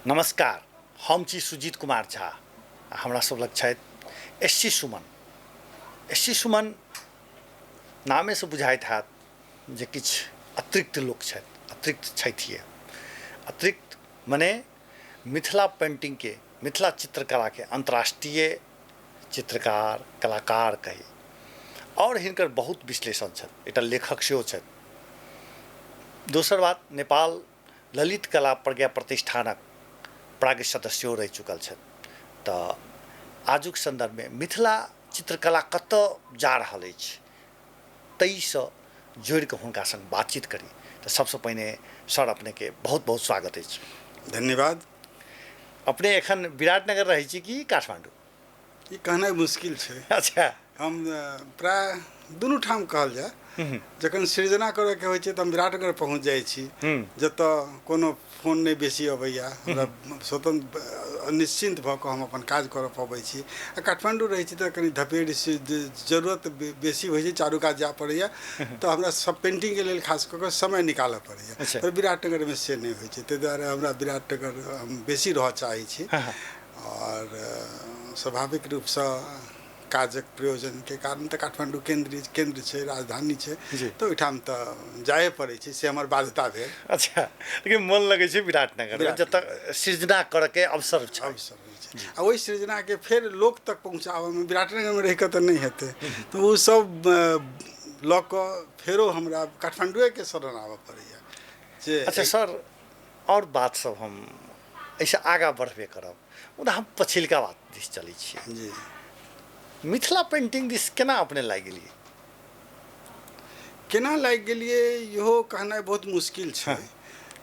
नमस्कार, हम छी सुजीत कुमार झा आ हमरा सब लग छथि S C Suman. S C Suman नामेसँ बुझाइत हैत जे किछु अतिरिक्त लोक छथि, अतिरिक्त छथिए। अतिरिक्त मने मिथिला पेंटिंगके, मिथिला चित्रकलाके अंतर्राष्ट्रीय चित्रकार, कलाकार कही। आओर हिनकर बहुत विश्लेषण छथि, एकटा लेखक सेहो छथि। दोसर बात, नेपाल ललित कला प्रज्ञा प्रतिष्ठानक प्राज्ञ सदस्यो रहि चुकल छथि। तऽ आजुक सन्दर्भमे मिथिला चित्रकला कतऽ जा रहल अछि ताहिसँ जोड़िकऽ हुनका सङ्ग बातचीत करी। तऽ सबसँ पहिने सर अपनेके बहुत बहुत स्वागत अछि। धन्यवाद। अपने एखन विराटनगर रहै छी कि काठमाण्डू? ई कहनाइ मुश्किल छै। अच्छा। हम प्राय दुनू ठाम कहल जाय। जखन सृजना करैके होइ छै तऽ हम विराटनगर पहुँच जाइ छी, जतऽ कोनो फोन नहि बेसी अबैया, हमरा स्वतंत्र निश्चिन्त भऽ कऽ हम अपन काज करऽ पबै छी। आ काठमाण्डू रहै छी तऽ कनि धपेड़ जरूरत बेसी होइ छै, चारू कात जाय पड़ैया, तऽ हमरा सब पेंटिंगके लेल खास कऽ कऽ समय निकालऽ पड़ैया। पर विराटनगरमे से नहि होइ छै, ताहि दुआरे हमरा विराटनगर हम बेसी रहऽ चाहै छी। आओर स्वाभाविक रूपसँ काजक प्रयोजनके कारण तऽ काठमाण्डू केन्द्रीय केन्द्र छै, राजधानी छै, तऽ ओहिठाम तऽ जाए पड़ै छै, से हमर बाध्यता भेल। अच्छा, लेकिन मन लगै छै विराटनगर, जतऽ सृजना करऽके अवसर छै। अवसर होइ छै। आ ओहि सृजनाके फेर लोक तक पहुँचाबऽमे विराटनगरमे रहि कऽ तऽ नहि हेतै, तऽ ओ सब लऽ कऽ फेरो हमरा काठमाण्डुएके शरण आबऽ पड़ैया। जे अच्छा सर, आओर बात सब हम एहिसँ आगाँ बढ़बे करब, मुदा हम पछिलका बात दिस चलै छियै। जी। मिथिला पेंटिंग दिस केना अपने लागि गेलियै? केना लागि गेलियै इहो कहनाइ बहुत मुश्किल छै।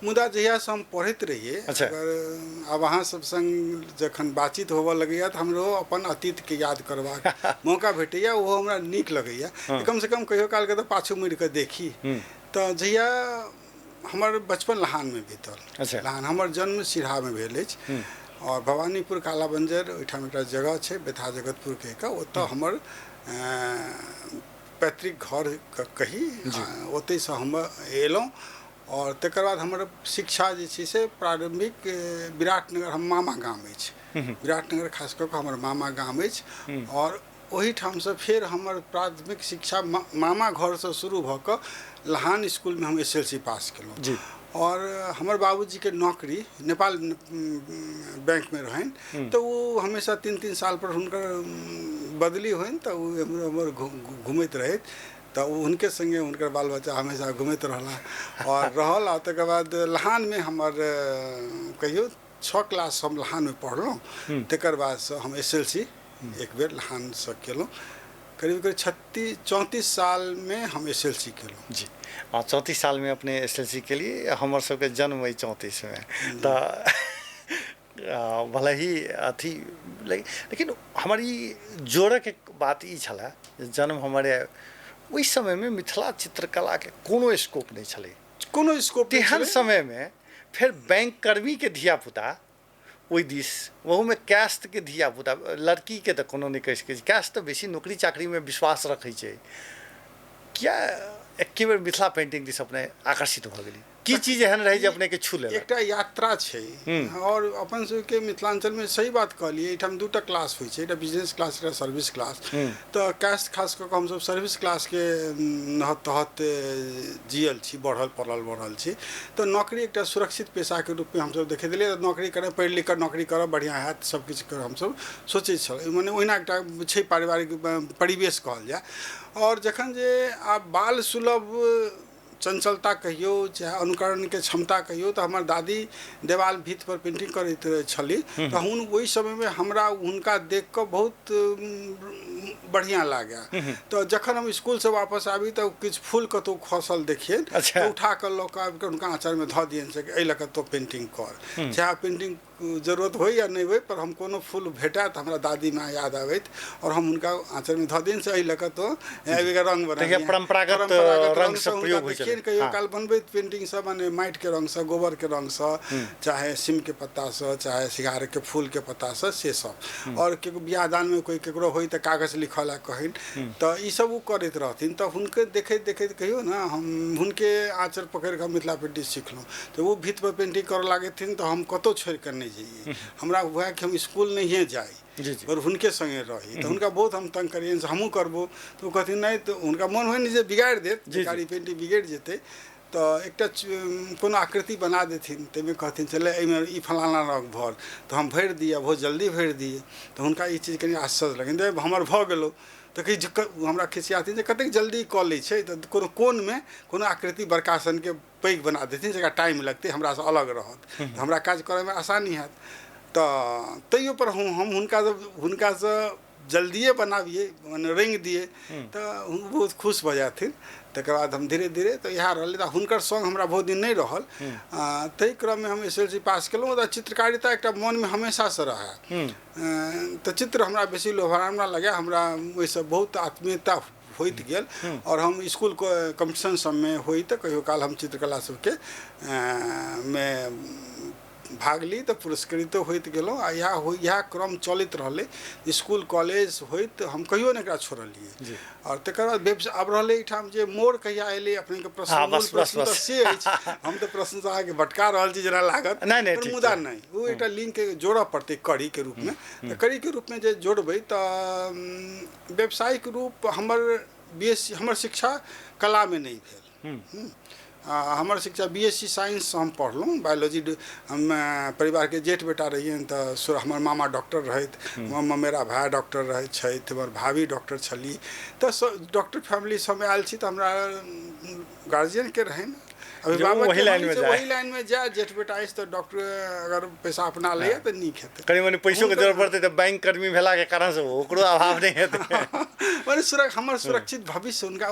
मुदा जहियासँ हम पढ़ैत रहियै, अगर आब अहाँ सब सङ्ग जखन बातचीत होबऽ लगैया तऽ हमरो अपन अतीतके याद करबाक मौका भेटैया, ओहो हमरा नीक लगैया। कमसँ कम कहियो कालके तऽ पाछू मुड़िकऽ देखी। तऽ जहिया हमर बचपन लहानमे बीतल। अच्छा। लहान हमर जन्म सिरहामे भेल अछि और भवानीपुर काला बंजर ओहिठाम एकटा जगह छै बेथा जगतपुर कहि कऽ, ओतऽ हमर पैतृक घर कही, ओतहिसँ हम एलहुँ। और तकर बाद हमर शिक्षा जे छै से प्रारम्भिक विराटनगर हम मामा गाम अछि, विराटनगर खास कऽ कऽ हमर मामा गाम अछि। और ओहिठामसँ फेर हमर प्राथमिक शिक्षा मामा घरसँ शुरू भऽ कऽ लहान स्कूलमे हम SLC पास केलहुँ। जी। और हमर बाबूजीके नौकरी नेपाल बैंकमे रहनि, तऽ ओ हमेशा 3-3 साल पर हुनकर बदली होइन, तऽ ओ एम्हर ओम्हर घुमैत रहथि, तऽ ओ हुनके सङ्गे हुनकर बाल बच्चा हमेशा घुमैत रहला और रहल। आ तकर बाद लहानमे हमर कहियो 6 क्लास हम लहानमे पढ़लहुँ, तकर बादसँ हम SLC एक बेर लहानसँ केलहुँ। करीब करीब 34 सालमे हम SLC केलहुँ। जी, आ 34 सालमे अपने SLC केलियै। हमर सबके जन्म अइ 34मे, तऽ भले ही अथी लेकिन हमर ई जोड़ऽके बात ई छलए जे जन्म हमर ओहि समयमे मिथिला चित्रकलाके कोनो स्कोप नहि छलै, कोनो स्कोप। तेहन समयमे फेर बैंक कर्मीके धियापुता ओहि दिस, ओहूमे कैस्टके धियापुता, लड़कीके तऽ कोनो नहि कहि सकै छी, कैस्ट तऽ बेसी नौकरी चाकरीमे विश्वास रखै छै, किया एके बेर मिथिला पेंटिंग दिस अपने आकर्षित भऽ गेली? की चीज एहन रहै जे अपनेके छू लेलक? एकटा यात्रा छै। और अपन सबके मिथिलाञ्चलमे सही बात कहलियै, एहिठाम 2टा क्लास होइ छै, एकटा बिजनेस क्लास, एकटा सर्विस क्लास। तऽ कैस्ट खास कऽ कऽ हमसब सर्विस क्लासके तहत जियल छी, बढ़ल पढ़ल बढ़ल छी। तऽ नौकरी एकटा सुरक्षित पेशाके रूपमे हमसब देखैत एलियै। नौकरी करब, पढ़ि लिख कऽ नौकरी करब बढ़िआँ हैत, सब किछु हमसब सोचै छल, मने ओहिना एकटा छै पारिवारिक परिवेश कहल जाय। और जखन जे आब बाल सुलभ चंचलता कहियो चाहे अनुकरणके क्षमता कहियो, तऽ हमर दादी देवाल भीत पर पेंटिंग करैत छली, तऽ ओहि समयमे हमरा हुनका देख कऽ बहुत बढ़िआँ लागए। तऽ जखन हम स्कूलसँ वापस आबी तऽ किछु फूल कतहु खसल देखियनि, तऽ उठा कऽ लऽ कऽ आबि कऽ हुनका आँचरमे धऽ दियनि से एहि लऽ कऽ तोँ पेंटिंग कर, चाहे पेंटिंग जरूरत होइ या नहि होइ, पर हम कोनो फूल भेटय तऽ हमरा दादी माँ याद आबैत और हम हुनका आँचरमे धऽ दियनि से एहि लऽ कऽ तो आबि कऽ रंग बना। परम्परागत रंग सब प्रयोग होइ छलै। कहियो काल बनबैत पेंटिंग सब माने माटिके रंगसँ, गोबरके रंगसँ, चाहे सिमके पत्तासँ, चाहे सिंघारके फूलके पत्तासँ, से सब। और केकरो बियाह दानमे कोइ केकरो होइ तऽ कागज लिखऽ लए कहनि, तऽ ई सब ओ करैत रहथिन। तऽ हुनके देखैत देखैत कहियो ने हम हुनके आँचर पकड़ि कऽ मिथिला पेंटिंग सिखलहुँ। तऽ ओ भीत पर पेंटिंग करऽ लागथिन तऽ हम कतहु छोड़ि कऽ नहि जइयै, हमरा हुए कि हम स्कूल नहिए जाइ पर हुनके संगे रही। तऽ हुनका बहुत हम तंग करियनि से हमहूँ करबो, तऽ ओ कहथिन नहि। तऽ हुनका मोन होइन जे बिगाड़ि देत, कारी पेंटिंग बिगड़ि जेतै। तऽ एकटा कोनो आकृति बना देथिन, ताहिमे कहथिन चले एहिमे ई फलाना रंग भर, तऽ हम भरि दियै, बहुत जल्दी भरि दियै। तऽ हुनका ई चीज कनि आश्चर्य लगनि, जे हमर भऽ गेलौ। तऽ कहै हमरा खिसियाथिन जे कतेक जल्दी कऽ लै छै। तऽ कोनो कोनमे कोनो आकृति बड़का सनके पैघ बना देथिन, जकरा टाइम लगतै, हमरासँ अलग रहत, तऽ हमरा काज करयमे आसानी हैत। तऽ तैयो पर हम हुनकासँ जल्दिए बनाबियै, मने रङ्गि दियै, तऽ बहुत खुश भऽ जाथिन। तकर बाद हम धीरे धीरे तऽ इएह रहलै। तऽ हुनकर सङ्ग हमरा बहुत दिन नहि रहल। ताहि क्रममे हम SLC पास केलहुँ। तऽ चित्रकारिता एकटा मोनमे हमेशासँ रहए, तऽ चित्र हमरा बेसी लोभावना लगै, हमरा ओहिसँ बहुत आत्मीयता होइत गेल। और हम स्कूल कम्पटिशन सबमे होइ तऽ कहियो काल हम चित्रकला सबके मे भाग ली, तऽ पुरस्कृतो होइत गेलहुँ। आ इएह क्रम चलैत रहलै, स्कूल कॉलेज होइत हम कहियो नहि एकरा छोड़लियै। और तकर बाद आब रहलै एहिठाम जे मोड़ कहिया एलै अपनेके प्रश्न, मूल प्रश्न तऽ से अछि। हम तऽ प्रश्न से अहाँके भटका रहल छी जेना लागत, मुदा नहि, ओ एकटा लिंक जोड़ऽ पड़तै कड़ीके रूपमे। तऽ कड़ीके रूपमे जे जोड़बै तऽ व्यावसायिक रूप हमर BSc, हमर शिक्षा कलामे नहि भेल। हमर शिक्षा BSc science हम पढ़लहुँ, बायोलॉजी। हम परिवारके जेठ बेटा रहियनि, तऽ हमर मामा डॉक्टर रहथि, हमर ममेरा भाय डॉक्टर रहै छथि, हमर भाभी डॉक्टर छली। तऽ डॉक्टर फैमिली सबमे आयल छी, तऽ हमरा गार्जियनके रहनि अभिभावक ओहि लाइनमे जाय, जेठ बेटा अछि तऽ डॉक्टर अगर पैसा अपना लैए तऽ नीक हेतै। कनि मनि पैसोके जरूरत पड़तै तऽ बैंक कर्मी भेलाके कारणसँ ओकरो अभाव नहि हेतै। मने हमर सुरक्षित भविष्य हुनका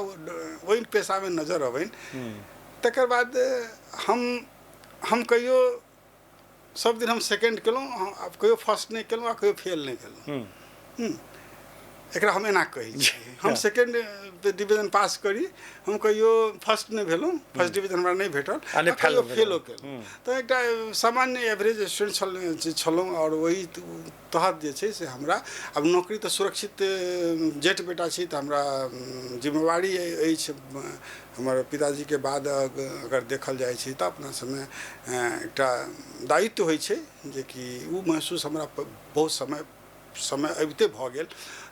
ओहि पेशामे नजर अबनि। तकर बाद हम कहियो सब दिन हम सेकेंड केलहुँ, आब कहियो फर्स्ट नहि केलहुँ आ कहियो फेल नहि भेलहुँ। एकरा हम एना कहै छी, हम सेकेंड डिवीजन पास करी, हम कहियो फर्स्ट नहि भेलहुँ, फर्स्ट डिवीजन हमरा नहि भेटल, कहियो फेलो केलहुँ। तऽ एकटा सामान्य एवरेज स्टूडेंट छलहुँ। आओर ओहि तहत जे छै से हमरा आब नौकरी तऽ सुरक्षित, जेठ बेटा छी तऽ हमरा जिम्मेवारी अछि। हमर पिताजीके बाद अगर देखल जाइ छै तऽ अपना सबमे एकटा दायित्व होइ छै, जेकि ओ महसूस हमरा बहुत समय अबिते भऽ गेल।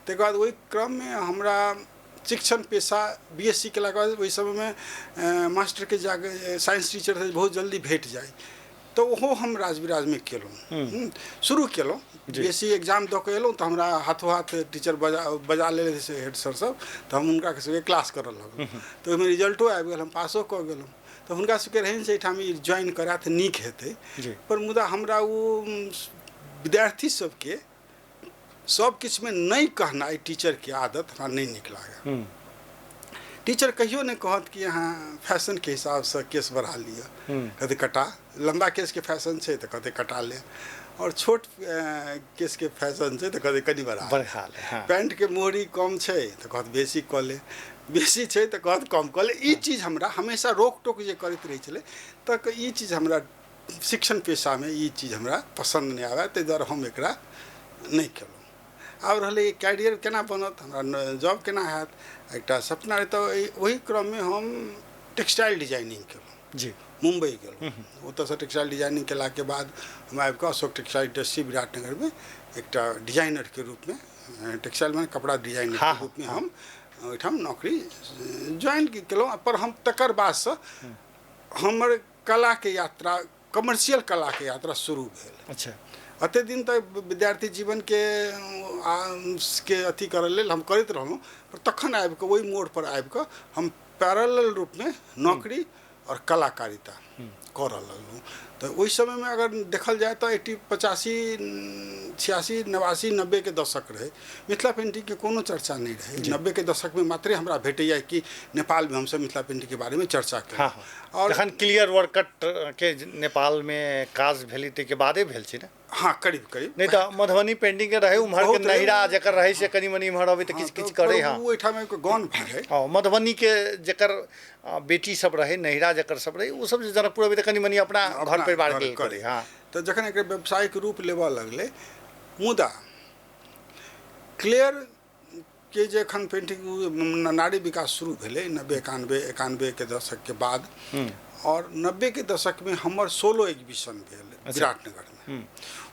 तकर बाद ओहि क्रममे हमरा शिक्षण पेशा BSc केलाके बाद ओहि समयमे मास्टरके जाके साइंस टीचर बहुत जल्दी भेट जाइ, तऽ ओहो हम राजविराजमे केलहुँ, शुरू केलहुँ। BSc exam दऽ कऽ एलहुँ तऽ हमरा हाथो हाथ टीचर बजा लेले से हेड सर सब, तऽ हम हुनका सबके क्लास करऽ लगलहुँ। तऽ ओहिमे रिजल्टो आबि गेल, हम पासो कऽ गेलहुँ। तऽ हुनका सबके रहनि से एहिठाम ई ज्वाइन करा तऽ नीक हेतै, पर मुदा हमरा ओ विद्यार्थी सबके सब किछुमे नहि कहनाइ टीचरके आदत हमरा नहि नीक लागल। टीचर कहियो नहि कहत कि अहाँ फैशनके हिसाबसँ केस बढ़ा लिअ, कहतै कटा, लम्बा केसके फैशन छै तऽ कहतै कटा ले, और छोट केसके फैशन छै तऽ कहतै कनि बढ़ा ले। हाँ। पैंटके मोहरी कम छै तऽ कहत बेसी कऽ ले, बेसी छै तऽ कहत कम कऽ ले। ई चीज हमरा हमेशा रोक टोक जे करैत रहै छलै, तऽ ई चीज हमरा शिक्षण पेशामे ई चीज हमरा पसन्द नहि आबै, ताहि दुआरे हम एकरा नहि केलहुँ। आब रहलै कैरियर केना बनत, हमरा जॉब केना हैत, एकटा सपना रहै। तऽ ओहि क्रममे हम टेक्सटाइल डिजाइनिंग केलहुँ जी, मुम्बई गेलहुँ। ओतऽसँ टेक्सटाइल डिजाइनिंग केलाके बाद हम आबिकऽ अशोक टेक्सटाइल इंडस्ट्री विराटनगरमे एकटा डिजाइनरके रूपमे, टेक्सटाइल माने कपड़ा डिजाइनरके रूपमे हम ओहिठाम नौकरी ज्वाइन केलहुँ। पर हम तकर बादसँ हमर कलाके यात्रा, कमर्शियल कलाके यात्रा शुरू भेल। अच्छा, अते दिन तक विद्यार्थी जीवनके के अथी करऽ लेल हम करैत रहलहुँ, पर तखन आबिकऽ ओहि मोड़पर आबिकऽ हम पैरेलल रूपमे नौकरी और कलाकारिता करऽ लगलहुँ। तऽ ओहि समयमे अगर देखल जाय तऽ 80, 85, 86, 89, 90 के दशक रहै, मिथिला पेंटिंगके कोनो चर्चा नहि रहै। 90 के दशकमे मात्रे हमरा भेटैया कि नेपालमे हमसब मिथिला पेंटिंगके बारेमे चर्चा केलहुँ। और जखन क्लियर वर्कट के नेपालमे काज भेलै ताहिके बादे भेल छै ने? हाँ, करीब करीब। नहीं तो मधुबनी पेंटिंग के रहे उम्हर के नहिरा जकर रहे से कनी मनी इम्हर अबै तऽ किछु किछु करे। हाँ, ओहिठाम एक गौन भए। हाँ, मधुबनी के जकर बेटी सब रहे, नहिरा जकर सब रहे, ओ सब जे जनकपुर अबै तऽ कनी मनी अपना घर परिवार के करे। हाँ, तऽ जखन एकर व्यावसायिक रूप लेबऽ लगलै, मुदा क्लियर के जे एखन पेंटिंग नारी विकास शुरू भेलै 90, 91, 91 के दशक के बाद, और 90 के दशक में हमर सोलो एग्जीबिशन भेल विराटनगर में।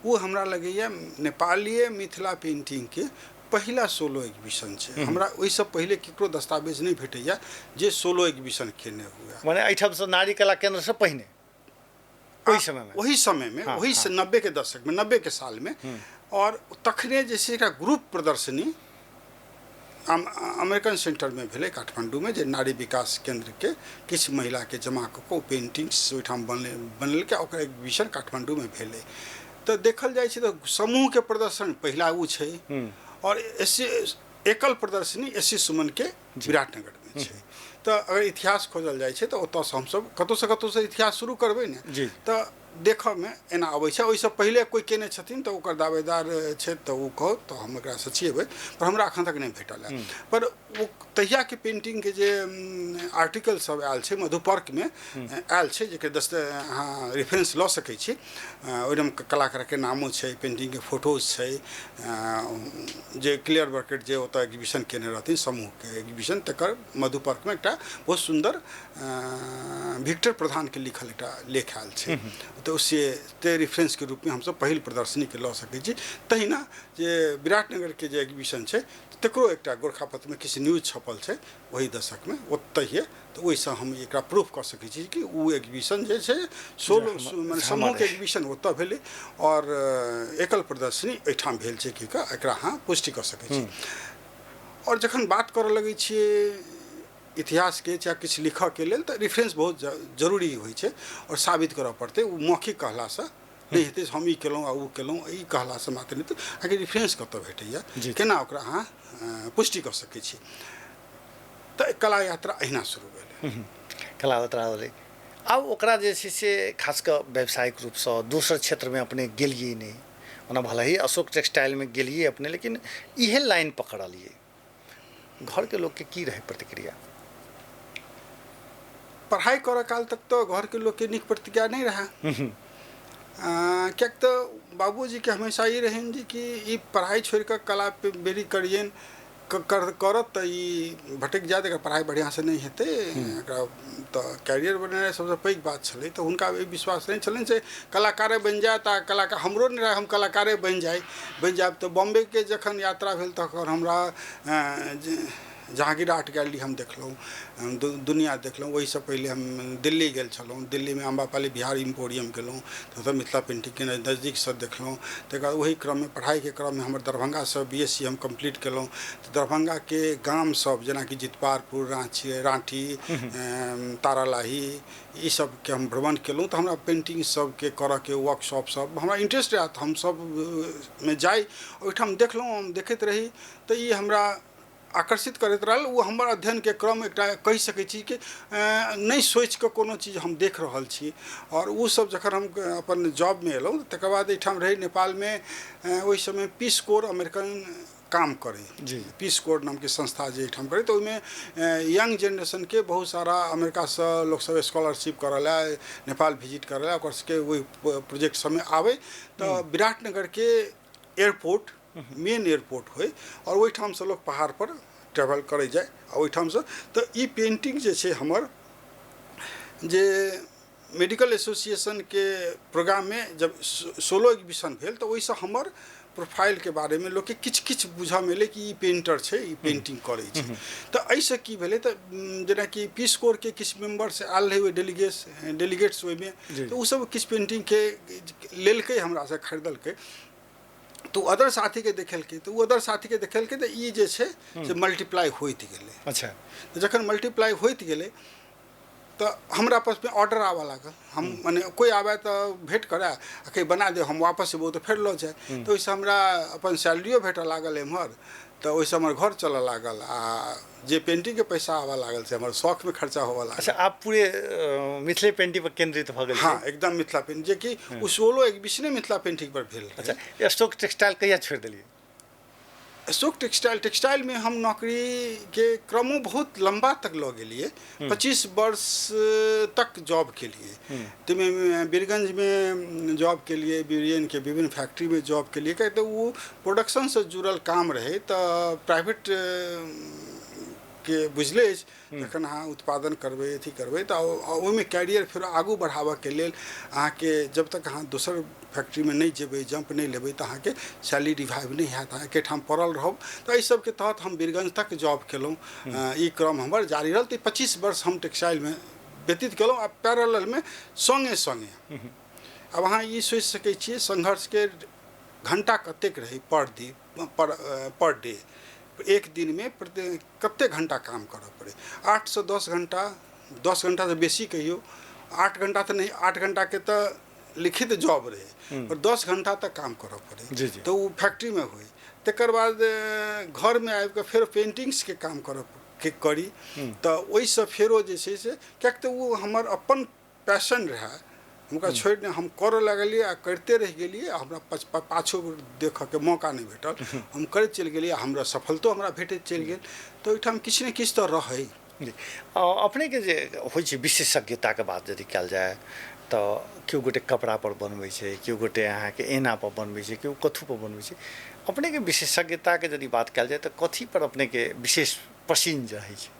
ओ हमरा लगैए नेपालीय मिथिला पेंटिंगके पहिला सोलो एग्जीबिशन छै। हमरा ओहिसँ पहिले केकरो दस्तावेज नहि भेटैया जे सोलो एग्जीबिशन केने हुए। माने एहिठामसँ नारी कला केंद्रसँ पहिने ओहि समयमे, ओही समयमे, ओही 90 के दशकमे, 90 के सालमे। और तखने जे छै एकटा ग्रुप प्रदर्शनी अमेरिकन सेंटरमे भेलै काठमांडूमे, जे नारी विकास केंद्रके किछु महिलाके जमा कऽ कऽ ओ पेंटिंग्स ओहिठाम बनेलकै, ओकर एग्जीबिशन काठमांडूमे भेलै। तऽ देखल जाइ छै तऽ समूहके प्रदर्शन पहिला ओ छै, और एकल प्रदर्शनी एस सी सुमनके विराटनगरमे छै। तऽ अगर इतिहास खोजल जाइ छै तऽ ओतऽसँ हमसब कतहुसँ कतहुसँ इतिहास शुरू करबै ने, तऽ देखऽमे एना अबै छै। ओहिसँ पहिले कोइ केने छथिन तऽ ओकर दावेदार छथि तऽ ओ कहू तऽ हम एकरा सचिएबै, पर हमरा एखन तक नहि भेटल है। पर ओ तहियाके पेंटिंगके जे आर्टिकल सब आयल छै मधुपर्कमे आयल छै, जेकर अहाँ रेफरेंस लऽ सकै छी। ओहिमे कलाकारके नामो छै, पेंटिंगके फोटोज छै, जे क्लियर बर्केट जे ओतऽ एग्जीबिशन केने रहथिन समूहके एग्जीबिशन, तकर मधुपर्कमे एकटा बहुत सुन्दर विक्टर प्रधानके लिखल एकटा लेख आयल छै। तऽ उसे ते रेफरेंसके रूपमे हमसब पहिल प्रदर्शनीके लऽ सकै छी। तहिना जे विराटनगरके जे एग्जीबिशन छै तकरो एकटा गोरखापत्रमे किछु न्यूज छपल छै ओहि दशकमे ओतहिए, तऽ ओहिसँ हम एकरा प्रूफ कऽ सकै छी कि ओ एग्जीबिशन जे छै सोलो माने समूहके एग्जीबिशन ओतऽ भेलै और एकल प्रदर्शनी एहिठाम भेल छै कि एकरा अहाँ पुष्टि कऽ सकै छी। और जखन बात करऽ लगै छियै इतिहासके चाहे किछु लिखऽके लेल तऽ रेफरेंस बहुत जरूरी होइ छै और साबित करऽ पड़तै। ओ मौखिक कहलासँ नहि हेतै, हम ई केलहुँ आ ओ केलहुँ, ई कहलासँ मात्र नहि हेतै, अहाँके रेफरेंस कतऽ भेटैए, केना ओकरा अहाँ पुष्टि कऽ सकै छी। तऽ कला यात्रा अहिना शुरू भेलै। कला यात्रा भेलै। आब ओकरा जे छै से खास कऽ व्यावसायिक रूपसँ दोसर क्षेत्रमे अपने गेलियै नहि, ओना भले ही अशोक टेक्सटाइलमे गेलियै अपने, लेकिन इहे लाइन पकड़लियै। घरके लोकके की रहै प्रतिक्रिया? पढ़ाइ करऽ काल तक तऽ घरके लोकके नीक प्रतिक्रिया नहि रहै, किएक तऽ बाबूजीके हमेशा ई रहनि जे कि ई पढ़ाइ छोड़िकऽ कला बेरी करियनि करत तऽ ई भटकि जायत, एकर पढ़ाइ बढ़िआँसँ नहि हेतै, एकरा तऽ कैरियर बनेनाइ सबसँ पैघ बात छलै। तऽ हुनका ई विश्वास नहि छलनि से कलाकारे बनि जायत, आ कलाकार हमरो नहि रहै हम कलाकारे बनि जायब। तऽ बॉम्बेके जखन यात्रा भेल तखन हमरा जहाँगीर आर्ट गैलरी हम देखलहुँ, दुनिया देखलहुँ। ओहिसँ पहिले हम दिल्ली गेल छलहुँ, दिल्लीमे अम्बापाली बिहार इम्पोरियम गेलहुँ, तऽ मिथिला पेंटिंगके नजदीकसँ देखलहुँ। तकर बाद ओहि क्रममे पढ़ाइके क्रममे हमर दरभंगासँ BSc हम कम्प्लीट केलहुँ। तऽ दरभंगाके गाम सब जेनाकि जितपारपुर, राँची, राँटी, तारालाही, ई सबके हम भ्रमण केलहुँ। तऽ हमरा पेंटिंग सबके करऽके वर्कशॉप सब हमरा इंट्रेस्ट रहै, तऽ हमसब मे जाइ ओहिठाम देखलहुँ, हम देखैत रही, तऽ ई हमरा आकर्षित करैत रहल। ओ हमर अध्ययनके क्रम एकटा कहि सकै छी कि नहि सोचिकऽ कोनो चीज हम देख रहल छी। और ओ सब जखन हम अपन जॉबमे एलहुँ तकर बाद एहिठाम रही नेपालमे, ओहि समय पीस कोर अमेरिकन काम करै, पीस कोर नामके संस्था जे एहिठाम करै, तऽ ओहिमे यंग जेनरेशनके बहुत सारा अमेरिकासँ लोकसब स्कॉलरशिप करऽ लए नेपाल विजिट करऽ लए ओकर सबके ओहि प्रोजेक्ट सबमे आबै। तऽ विराटनगरके एयरपोर्ट मेन एयरपोर्ट होइ और ओहिठामसँ लोक पहाड़ पर ट्रेवल करै जाइ, आ ओहिठामसँ तऽ ई पेंटिंग जे छै हमर जे मेडिकल एसोसिएशनके प्रोग्राममे जब सोलो एग्जीबिशन भेल तऽ ओहिसँ हमर प्रोफाइलके बारेमे लोकके किछु किछु बुझऽमे एलै कि ई पेंटर छै, ई पेंटिंग करै छै। तऽ एहिसँ की भेलै तऽ जेनाकि पीस कोरके किछु मेम्बर्स आयल रहै ओहि डेलीगेट्स ओहिमे, तऽ ओसब किछु पेंटिंगके लेलकै, हमरासँ खरीदलकै। तऽ ओ अदर साथीके देखेलकै, तऽ ओ अदर साथीके देखेलकै, तऽ ई जे छै से मल्टीप्लाई होइत गेलै। अच्छा, तऽ जखन मल्टीप्लाई होइत गेलै तऽ हमरा पासमे ऑर्डर आबऽ लागल। हम मने कोइ आबै तऽ भेँट करए आ कहीं बना दे, हम वापस एबौ तऽ फेर लऽ जाए। तऽ ओहिसँ हमरा अपन सैलरियो भेटऽ लागल एम्हर, तऽ ओहिसँ हमर घर चलऽ लागल, आ जे पेंटिंगके पैसा आबऽ लागल से हमर शौकमे खर्चा होबऽ लागल। अच्छा, आप पूरे मिथिले पेंटिंग पर केंद्रित भऽ गेल? हाँ, एकदम मिथिला पेंटिंग, जेकि ओ सोलो एग्जीबिशने मिथिला पेंटिंग पर भेल। अच्छा, अशोक टेक्सटाइल कहिया छोड़ि देलियै? अशोक टेक्सटाइलमे हम नौकरीके क्रमो बहुत लम्बा तक लऽ गेलियै, 25 वर्ष तक जॉब केलियै। ताहिमे बीरगंजमे जॉब केलियै, बीरगंजके विभिन्न फैक्ट्रीमे जॉब केलियै, किएक तऽ ओ प्रोडक्शनसँ जुड़ल काम रहै, तऽ प्राइवेट के बुझले अछि, जखन अहाँ उत्पादन करबै अथी करबै तऽ ओहिमे कैरियर फेर आगू बढ़ाबऽके लेल अहाँके जब तक अहाँ दोसर फैक्ट्रीमे नहि जेबै, जंप नहि लेबै, तऽ अहाँके सैलरी रिवाइव नहि हैत, अहाँ एकेठाम पड़ल रहब। तऽ एहि सबके तहत हम बीरगंज तक जॉब केलहुँ। ई क्रम हमर जारी रहल। तऽ 25 वर्ष हम टेक्सटाइलमे व्यतीत केलहुँ आ पैरेललमे सङ्गे सङ्गे। आब अहाँ ई सोचि सकै छियै संघर्षके घंटा कतेक रहै पर डे, एक दिनमे कतेक घंटा काम करऽ पड़ै, 8 से 10 घंटा, 10 घंटासँ बेसी कहियौ, 8 घंटा तऽ नहि, 8 घंटाके तऽ लिखित जॉब रहै, पर 10 घंटा तक काम करऽ पड़ै। तऽ ओ फैक्ट्रीमे होइ। तकर बाद घरमे आबिकऽ फेर पेन्टिंग्सके काम करऽ के करी, तऽ ओहिसँ फेरो जे छै से, किएक तऽ ओ हमर अपन पैशन रहए, हुनका छोड़ि नहि, हम करऽ लगलियै आ करिते रहि गेलियै। हमरा पाछू देखऽके मौका नहि भेटल, हम करैत चलि गेलियै आ हमरा सफलतो हमरा भेटैत चलि गेल। तऽ ओहिठाम किछु ने किछु तऽ रहै। अपनेके जे होइ छै विशेषज्ञताके बात यदि कयल जाय तऽ केओ गोटे कपड़ापर बनबै छै, केओ गोटे अहाँके एनापर बनबै छै, केओ कथूपर बनबै छै। अपनेके विशेषज्ञताके यदि बात कयल जाय तऽ कथीपर अपनेके विशेष पसिन रहै छै?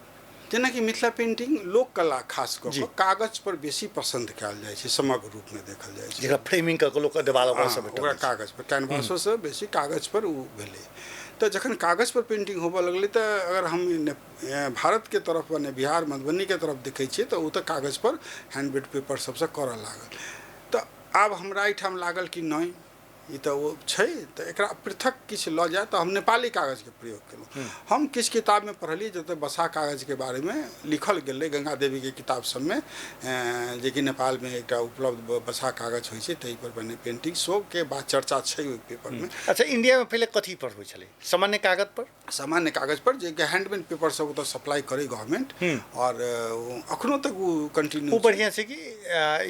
जेनाकि मिथिला पेंटिंग लोक कला खास कऽ कऽ कागज पर बेसी पसंद कयल जाइ छै, समग्र रूपमे देखल जाइ छै। जेकरा फ्रेमिंग कऽ कऽ लोक देवाल ओकरा कागज पर, कैनवासोसँ बेसी कागज पर ओ भेलै। तऽ जखन कागज पर पेंटिंग होबऽ लगलै तऽ अगर हम भारतके तरफ मने बिहार मधुबनीके तरफ देखै छियै तऽ ओ तऽ कागज पर हैंडमेड पेपर सबसँ करऽ लागल। तऽ आब हमरा एहिठाम लागल कि नहि, ई तऽ ओ छै, तऽ एकरा पृथक किछु लऽ जाय, तऽ हम नेपाली कागजके प्रयोग केलहुँ। हम किछु किताबमे पढ़लियै जतऽ बसा कागजके बारेमे लिखल गेलै, गंगा देवीके किताब सबमे, जेकि नेपालमे एकटा उपलब्ध बसा कागज होइ छै, ताहि पर बने पेंटिंग सबके बात चर्चा छै ओहि पेपरमे। अच्छा, इंडियामे पहिले कथी पर होइ छलै? सामान्य कागज पर? सामान्य कागज पर, जे हैंडमेड पेपर सब ओतऽ सप्लाई करै गवर्नमेंट, और अखनो तक ओ कंटिन्यू। ओ बढ़िआँ छै कि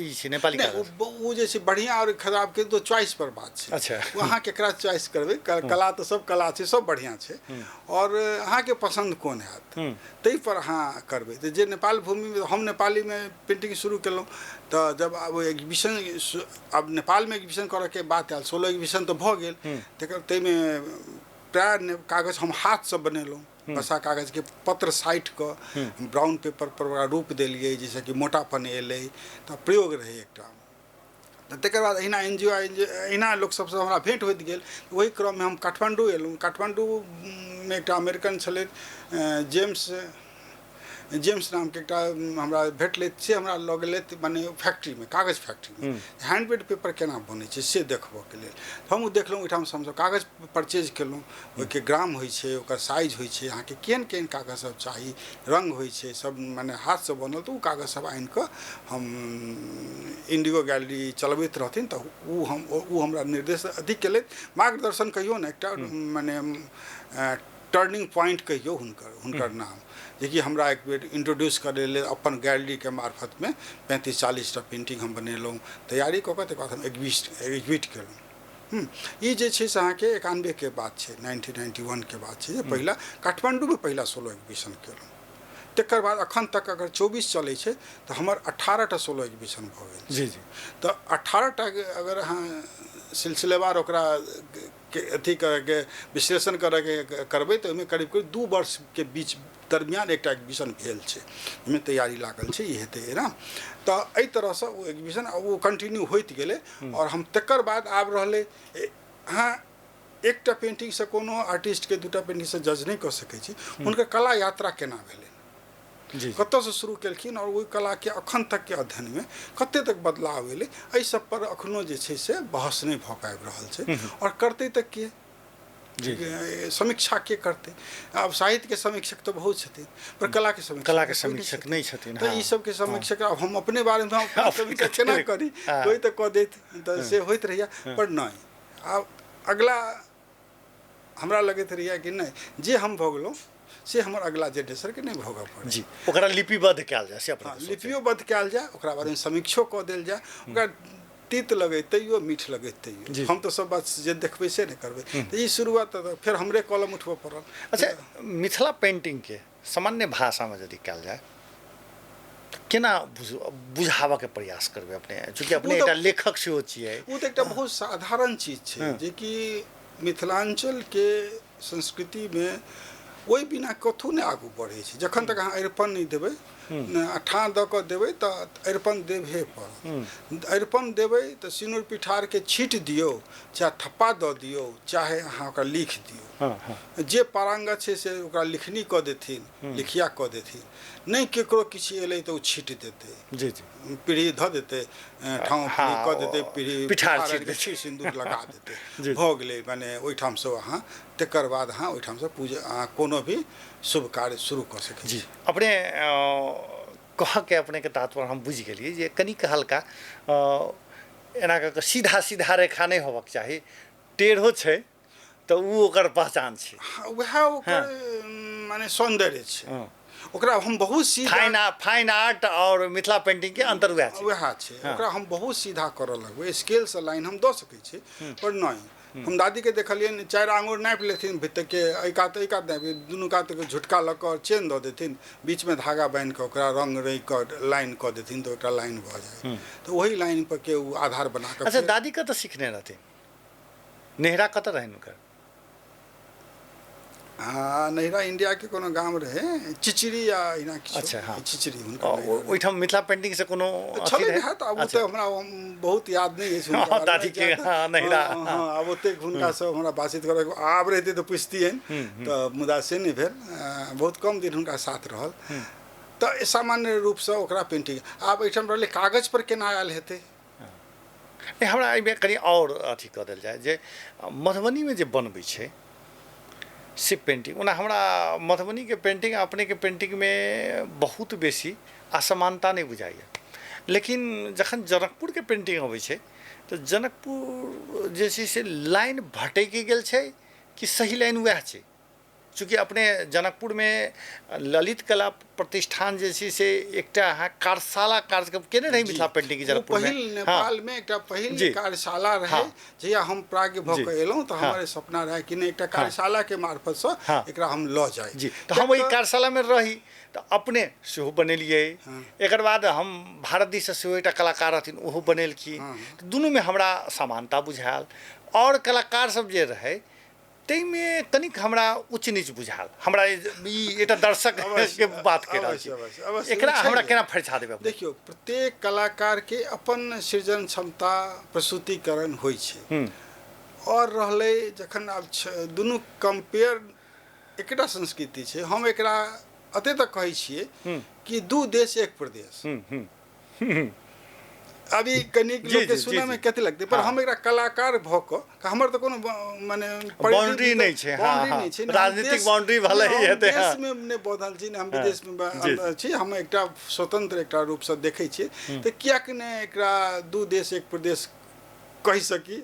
ई छै नेपाली कागज? ओ जे छै बढ़िआँ आओर खराबके तो चॉइस पर बात छै। अच्छा, अहाँ केकरा चॉइस करबै? कला तऽ सब कला छै, सब बढ़िआँ छै, और अहाँके पसन्द कोन हैत ताहि पर अहाँ करबै। तऽ जे नेपाल भूमिमे, हम नेपालीमे पेंटिंग शुरू केलहुँ, तऽ जब आब एग्जीबिशन, आब नेपालमे एग्जीबिशन करऽके बात आयल, 16 एग्जीबिशन तऽ भऽ गेल, तकर ताहिमे प्राय कागज हम हाथसँ बनेलहुँ, बसा कागजके पत्र साटि कऽ ब्राउन पेपर पर ओकरा रूप देलियै, जाहिसँ कि मोटापन एलै, तऽ प्रयोग रहै एकटा। तऽ तकर बाद अहिना एन जी ओ अहिना लोक सबसँ हमरा भेँट होइत गेल। ओहि क्रममे हम काठमाण्डू एलहुँ। काठमाण्डूमे एकटा अमेरिकन छलथि, जेम्स नामके एकटा हमरा भेटलथि, से हमरा लऽ गेलथि मने फैक्ट्रीमे, कागज फैक्ट्रीमे हैंडमेड पेपर केना बनै छै से देखबऽके लेल। हम ओ देखलहुँ, ओहिठामसँ हमसब कागज परचेज केलहुँ, ओहिके ग्राम होइ छै, ओकर साइज होइ छै, अहाँके केहन केहन कागज सब चाही, रङ्ग होइ छै, सब मने हाथसँ बनल। तऽ ओ कागज सब आनिकऽ हम इंडिगो गैलरी चलबैत रहथिन, तऽ ओ हमरा निर्देश अथी केलथि, मार्गदर्शन कहियौ ने, एकटा मने टर्निंग पॉइंट कहियौ हुनकर नाम, जेकि हमरा एक बेर इंट्रोड्यूस करै लेल अपन गैलरीके मार्फतमे 35-40 टा पेंटिंग हम बनेलहुँ, तैयारी कऽ कऽ तकर बाद हम एग्जिबिट केलहुँ। ई जे छै से अहाँके 91 के बात छै, 1991 के बात छै, जे पहिला काठमाण्डूमे पहिला सोलो एग्जीबिशन केलहुँ। तकर बाद अखन तक अगर 24 चलै छै तऽ हमर 18 टा सोलो एग्जीबिशन भऽ गेल। जी जी। तऽ 18 टा अगर अहाँ सिलसिलेवार ओकरा अथी करैके विश्लेषण करैके करबै तऽ ओहिमे करीब करीब 2 वर्षके बीच दरमियान एकटा एग्जीबिशन भेल छै, ओहिमे तैयारी लागल छै, ई हेतै एना। तऽ एहि तरहसँ ओ एग्जीबिशन ओ कंटिन्यू होइत गेलै। और हम तकर बाद आब रहलै, अहाँ एकटा पेंटिंगसँ कोनो आर्टिस्टके 2टा पेंटिंगसँ जज नहि कऽ सकै छी, हुनकर कला यात्रा केना भेलै, कतऽसँ शुरू केलखिन, और ओहि कलाके अखन तकके अध्ययनमे कते तक बदलाव एलै, एहि सब पर अखनो जे छै से बहस नहि भऽ पाबि रहल छै। और करतै तऽ के, समीक्षा के करतै? आब साहित्यके समीक्षक तऽ बहुत छथिन, पर कलाके समीक्षक नहि छथिन। तऽ ई सबके समीक्षक आब हम अपने बारेमे समीक्षा केना करी, कोइ तऽ कऽ देत, तऽ से होइत रहैया। पर नहि, आब अगला हमरा लगैत रहैया कि नहि, जे हम भऽ गेलहुँ से हमर अगला जेनरेशनके नहि भोगऽ पड़ै। जी, ओकरा लिपिबद्ध कयल जाय, से लिपियोबद्ध कयल जाय, ओकरा बारेमे समीक्षो कऽ देल जाय, ओकरा तीत लगै तैयो मीठ लगै तैयो, हम तऽ सब बात जे देखबै से नहि करबै। तऽ ई शुरुआत तऽ फेर हमरे कलम उठबऽ पड़ल। अच्छा, मिथिला पेंटिंगके सामान्य भाषामे यदि कयल जाय तऽ केना बुझाबऽके प्रयास करबै अपने, चूँकि अपने एकटा लेखक सेहो छियै? ओ तऽ एकटा बहुत साधारण चीज छै, जेकि मिथिलाञ्चलके संस्कृतिमे ओहि बिना कथू नहि आगू बढ़ै छै। जखन तक अहाँ अरिपन नहि देबै, ठाँ दऽ कऽ देबै तऽ अरिपन देबहे पड़त। अरिपन देबै तऽ सिनूर पिठारके छीट दियौ, चाहे थप्पा दऽ दियौ, चाहे अहाँ ओकरा लिख दियौ। जे पारंगत छै से ओकरा लिखनी कऽ देथिन, लिखिया कऽ देथिन। नहि केकरो किछु एलै तऽ ओ छीट देतै, जी जी, पीढ़ी धऽ देतै, ठाँव पीढ़ी कऽ देतै, पीढ़ी पिठार सिन्दूर लगा देतै, भऽ गेलै। माने ओहिठामसँ अहाँ तकर बाद अहाँ ओहिठामसँ पूजा अहाँ कोनो भी शुभ कार्य शुरू कऽ सकै छी। अपने कहके अपनेके तात्पर्य हम बुझि गेलियै जे कनिक हल्का एना कऽ कऽ सीधा सीधा रेखा नहि होबक चाही, टेढ़ो छै तऽ ओ ओकर पहचान छै, वएह ओकर माने सौन्दर्य छै। ओकरा हम बहुत सीधा फाइन आर्ट और मिथिला पेंटिंग के अंतर वएह छै, वएह छै। ओकरा हम बहुत सीधा करऽ लगबै, स्केलसँ लाइन हम दऽ सकै छी, पर नहि। हम दादीके देखलियनि 4 आंगुर नापि लेथिन भीतरके, एहि कात नापि, दुनू कातके झुटका लऽ कऽ चेन दऽ देथिन, बीचमे धागा बान्हि कऽ ओकरा रंग रंगि कऽ लाइन कऽ देथिन तऽ ओकरा लाइन भऽ जाय। तऽ ओही लाइन पर के ओ आधार बना कऽ। अच्छा, दादी कतऽ सिखने रहथिन? नेहरा कतऽ रहनि हुनकर? हाँ, नैहरा इंडिया के कोनो गाम रहे, चिचिड़ी या एना किछु। अच्छा, हाँ, चिचिड़ी हुनकर ओहिठाम मिथिला पेंटिंग से कोनो छलै हैत। आब ओते हमरा बहुत याद नहि अछि हुनका दादी के। हाँ, नैहरा। हाँ, आब ओतेक हुनकासँ हमरा बातचीत करऽ आब रहितै तऽ पुछतियनि, तऽ मुदा से नहि भेल। बहुत कम दिन हुनका साथ रहल। तऽ सामान्य रूपसँ ओकरा पेंटिंग आब एहिठाम रहलै, कागज पर केना आयल हेतै। नहि, हमरा एहिमे कनि आओर अथी कऽ देल जाय जे मधुबनीमे जे बनबै छै से पेंटिंग, ओना हमरा मधुबनीके पेंटिंग आ अपनेके पेंटिंगमे बहुत बेसी असमानता नहि बुझाइए, लेकिन जखन जनकपुरके पेंटिंग अबै छै तऽ जनकपुर जे छै से लाइन भटकि गेल छै कि सही लाइन वएह छै? चूँकि अपने जनकपुरमे ललित कला प्रतिष्ठान जे छै से एकटा अहाँ कार्यशाला कार्यक्रम केने रही मिथिला पेंटिंग जनकपुर पहिल, नेपालमे एकटा पहिल कार्यशाला रहे। जहिया हम प्राज्ञ भऽ कऽ एलहुँ तऽ हमर सपना रहै कि नहि एकटा कार्यशालाके मार्फतसँ एकरा हम लऽ जाइ। जी, तऽ हम ओहि कार्यशालामे रही तऽ अपने सेहो बनेलियै। एकर बाद हम भारत दिससँ सेहो एकटा कलाकार रहथिन, ओहो बनेलखिन। तऽ दुनूमे हमरा समानता बुझायल। आओर कलाकार सब जे रहै ताहिमे कनिक हमरा उच्च नीच बुझायल। हमरा ई एकटा दर्शक के बात कहि रहल छी, एकरा हमरा केना फरिछा देबै? देखियौ, प्रत्येक कलाकारके अपन सृजन क्षमता प्रस्तुतिकरण होइ छै। और रहलै जखन आब दुनू कम्पेयर एकटा संस्कृति छै, हम एकरा एते तक कहै छियै कि दू देश एक प्रदेश। अभी कनिक लोकके सुनऽमे कथी लगतै, पर हम एकरा कलाकार भऽ कऽ हमर तऽ कोनो माने बाउंड्री नहि छै, बाउंड्री नहि छै, राजनीतिक बाउंड्री भले ही हेतै, देशमे नहि बदल छी, नहि हम विदेशमे छी, हम एकटा स्वतंत्र एकटा रूपसँ देखै छियै। तऽ किएक नहि एकरा दू देश एक प्रदेश कहि सकी?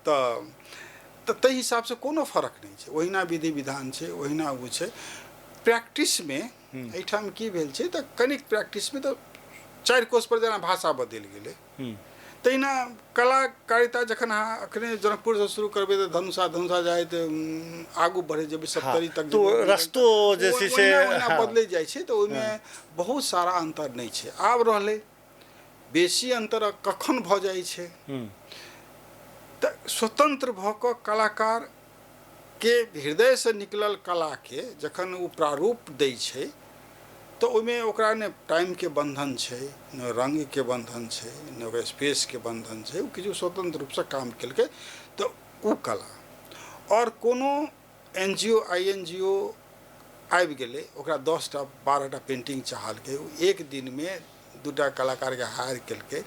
तऽ ताहि हिसाबसँ कोनो फरक नहि छै, ओहिना विधि विधान छै, ओहिना ओ छै। प्रैक्टिसमे एहिठाम की भेल छै तऽ कनिक प्रैक्टिसमे तऽ 4 कोस पर जेना भाषा बदलि गेलै, तहिना कलाकारिता जखन अहाँ अखने जनकपुरसँ शुरू करबै तऽ धनुषा, धनुषा जाइत आगू बढ़ै जेबै सप्तरी तक, तो रस्तो जे छै से ओहिना बदलि जाइ छै। तऽ ओहिमे बहुत सारा अन्तर नहि छै। आब रहलै बेसी अन्तर कखन भऽ जाइ छै तऽ स्वतंत्र भऽ कऽ कलाकारके हृदयसँ निकलल कलाके जखन ओ प्रारूप दै छै तऽ ओहिमे ओकरा ने टाइमके बंधन छै, ने रंगके बंधन छै, ने ओकरा स्पेसके बंधन छै। ओ किछु स्वतंत्र रूपसँ काम केलकै तऽ ओ कला। आओर कोनो NGO INGO आबि गेलै, ओकरा 10टा 12टा पेंटिंग चाहलकै, ओ एक दिनमे 2टा कलाकारके हायर केलकै,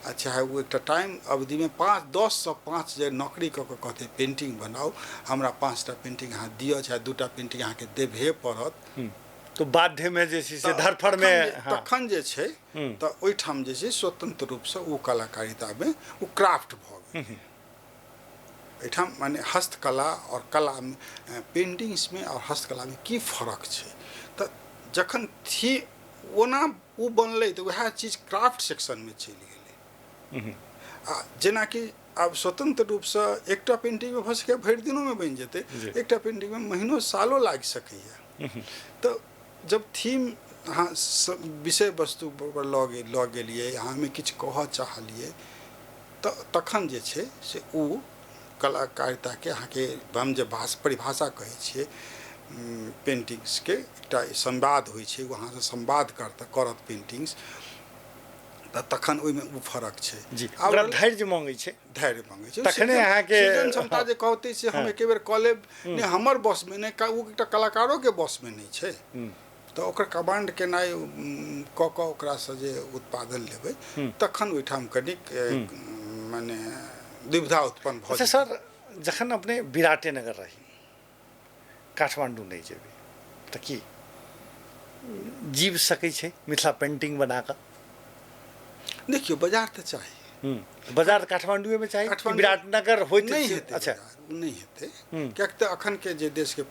आ चाहे ओ एकटा टाइम अवधिमे 10 से 5 जे नौकरी कऽ कऽ कहतै पेंटिंग बनाउ, हमरा 5टा पेंटिंग अहाँ दिअ, चाहे 2टा पेंटिंग अहाँके देबहे पड़त, तो बाध्य में जे छै से धरफड़ में तखन जे छै तऽ ओहिठाम जे छै स्वतंत्र रूपसँ ओ कलाकारितामे ओ क्राफ्ट भऽ गेल। एहिठाम माने हस्तकला और कला पेंटिंग्समे और हस्तकलामे की फरक छै? तऽ जखन थी ओना ओ बनलै तऽ वएह चीज क्राफ्ट सेक्शनमे चलि गेलै। आ जेनाकि आब स्वतंत्र रूपसँ एकटा पेंटिंगमे भऽ सकैए भरि दिनोमे बनि जेतै, एकटा पेंटिंगमे महीनो सालो लागि सकैए। तऽ जब थीम अहाँ विषय वस्तु पर लऽ गेलियै, अहाँमे किछु कहऽ चाहलियै, तऽ तखन जे छै से ओ कलाकारिताके अहाँके हम जे परिभाषा कहै छियै, पेन्टिंग्सके एकटा संवाद होइ छै, वहाँसँ संवाद करत पेन्टिंग्स, तऽ तखन ओहिमे ओ फरक छै। जी, ओकरा धैर्य मांगै छै, धैर्य मांगै छै, तखने अहाँके सृजन क्षमता जे कहतै से हम एके बेर कऽ लेब, नहि हमर बसमे नहि, ओ एकटा कलाकारोके बसमे नहि छै। तऽ ओकर कमांड केनाइ कऽ कऽ ओकरासँ जे उत्पादन लेबै तखन ओहिठाम कनिक मने दुविधा उत्पन्न भऽ। अच्छा सर, जखन अपने विराटेनगर रही, काठमाण्डू नहि जेबै, तऽ की जीव सकै छै मिथिला पेंटिंग बना कऽ? देखियौ, बाजार तऽ चाही। बाजार काठमाण्डुएमे चाही, विराटनगर होइत नहि हेतै। अच्छा, नहि हेतै, किएक तऽ अखनके जे देशके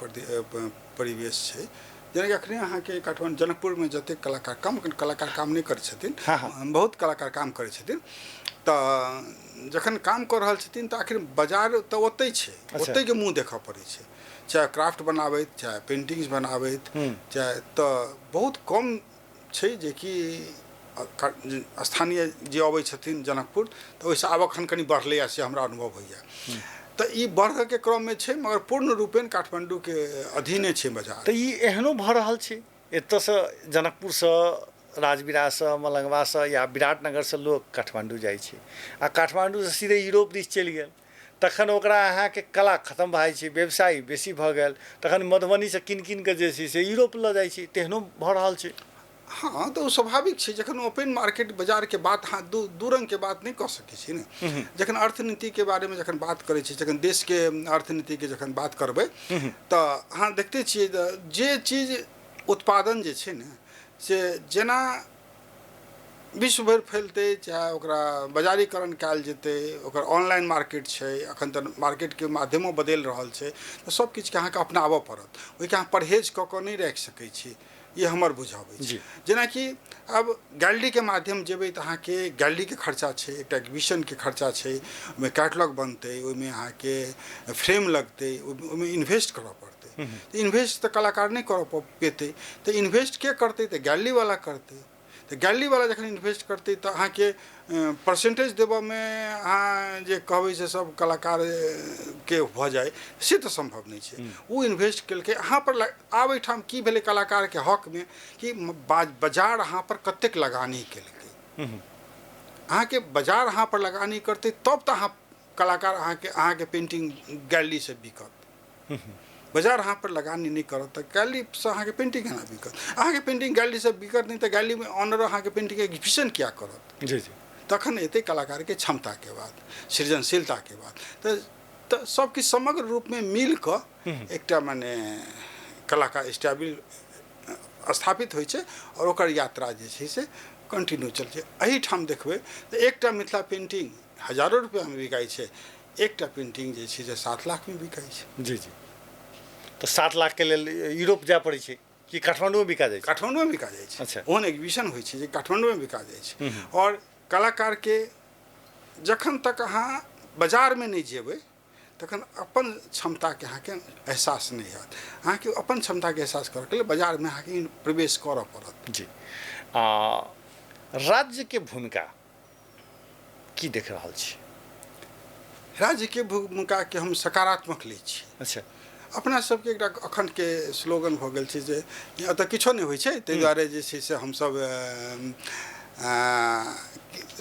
परिवेश छै, जेनाकि अखने अहाँके काठमाण्डू जनकपुरमे जतेक कलाकार, कम कलाकार काम नहि करै छथिन, बहुत कलाकार काम करै छथिन, तऽ जखन काम कऽ रहल छथिन तऽ आखिर बाजार तऽ ओतहि छै, ओतहिके मुँह देखऽ पड़ै छै, चाहे क्राफ्ट बनाबैत, चाहे पेन्टिंग्स बनाबैत, चाहे तऽ बहुत कम छै जेकि स्थानीय जे अबै छथिन जनकपुर, तऽ ओहिसँ आब एखन कनि बढ़लैए से हमरा अनुभव होइए। तऽ ई बढ़ऽके क्रममे छै, मगर पूर्ण रूपेण काठमाण्डूके अधीने छै बाजार। तऽ ई एहनो भऽ रहल छै, एतऽसँ जनकपुरसँ, राजविराजसँ, मलंगवासँ या विराटनगरसँ लोक काठमाण्डू जाइ छै, आ काठमाण्डूसँ सीधे यूरोप दिस चलि गेल, तखन ओकरा अहाँके कला खतम भऽ जाइ छै, व्यवसाय बेसी भऽ गेल, तखन मधुबनीसँ कीन कीन कऽ जे छै से यूरोप लऽ जाइ छै, तेहनो भऽ रहल छै। हाँ, तऽ ओ स्वाभाविक छै। जखन ओपन मार्केट बाजारके बात अहाँ दू रङ्गके बात नहि कऽ सकै छी ने। जखन अर्थनीतिके बारेमे जखन बात करै छी, जखन देशके अर्थनीतिके जखन बात करबै, तऽ अहाँ देखते छियै जे चीज उत्पादन जे छै ने से जेना विश्व भरि फैलतै, चाहे ओकरा बाजारीकरण कयल जेतै, ओकर ऑनलाइन मार्केट छै, एखन तऽ मार्केटके माध्यमो बदलि रहल छै, तऽ सब किछुके अहाँके अपनाबऽ पड़त, ओहिके अहाँ परहेज कऽ कऽ नहि राखि सकै छी, ई हमर बुझब अछि। जेनाकि आब गैलरीके माध्यम जेबै तऽ अहाँके गैलरीके खर्चा छै, एकटा एग्जीबिशनके खर्चा छै, ओहिमे कैटलॉग बनतै, ओहिमे अहाँके फ्रेम लगतै, ओहिमे इन्वेस्ट करऽ पड़तै। तऽ इन्वेस्ट तऽ कलाकार नहि करऽ पेतै, तऽ इन्वेस्ट के करतै? तऽ गैलरीवला करतै। तऽ गैलरीवला जखन इन्वेस्ट करतै तऽ अहाँके परसेंटेज देबऽमे अहाँ जे कहबै से सब कलाकारके भऽ जाइ, से तऽ सम्भव नहि छै। ओ इन्वेस्ट केलकै अहाँ पर। आब एहिठाम की भेलै कलाकारके हकमे कि बाजार अहाँ पर कतेक लगानी केलकै, अहाँके बाजार अहाँ पर लगानी करतै तब तऽ अहाँ कलाकार अहाँके पेन्टिंग गैलरीसँ बिकत। बाजार अहाँ पर लगानी नहि करत तऽ गैलरीसँ अहाँके पेन्टिंग केना बिकत? अहाँके पेन्टिंग गैलरीसँ बिकत नहि तऽ गैलरीमे ऑनर अहाँके पेन्टिंग एग्जीबिशन किया करत? जी जी, तखन एतै कलाकारके क्षमताके बात, सृजनशीलताके बात। तऽ सब किछु समग्र रूपमे मिल कऽ एकटा मने कलाकार स्टेबिल स्थापित होइ छै और ओकर यात्रा जे छै से कंटिन्यू चलै छै। एहिठाम देखबै तऽ एकटा मिथिला पेन्टिंग हजारो रुपैआमे बिकाइ छै, एकटा पेन्टिंग जे छै से 7 लाखमे बिकाइ छै। जी जी, तऽ 7 लाखके लेल यूरोप जाय पड़ै छै कि काठमाण्डूमे बिका जाइ छै? काठमाण्डूमे बिका जाइ छै। अच्छा, ओहन एग्जीबिशन होइ छै जे काठमाण्डूमे बिका जाइ छै। और कलाकारके जखन तक अहाँ बाजारमे नहि जेबै तखन अपन क्षमताके अहाँके एहसास नहि हैत। अहाँके अपन क्षमताके एहसास करऽके लेल बाजारमे अहाँके प्रवेश करऽ पड़त। जी, राज्यके भूमिका की देख रहल छी? राज्यके भूमिकाके हम सकारात्मक लै छी। अच्छा, अपना सबके एकटा अखनके स्लोगन भऽ गेल छै जे एतऽ किछो नहि होइ छै, ताहि दुआरे जे छै से हमसब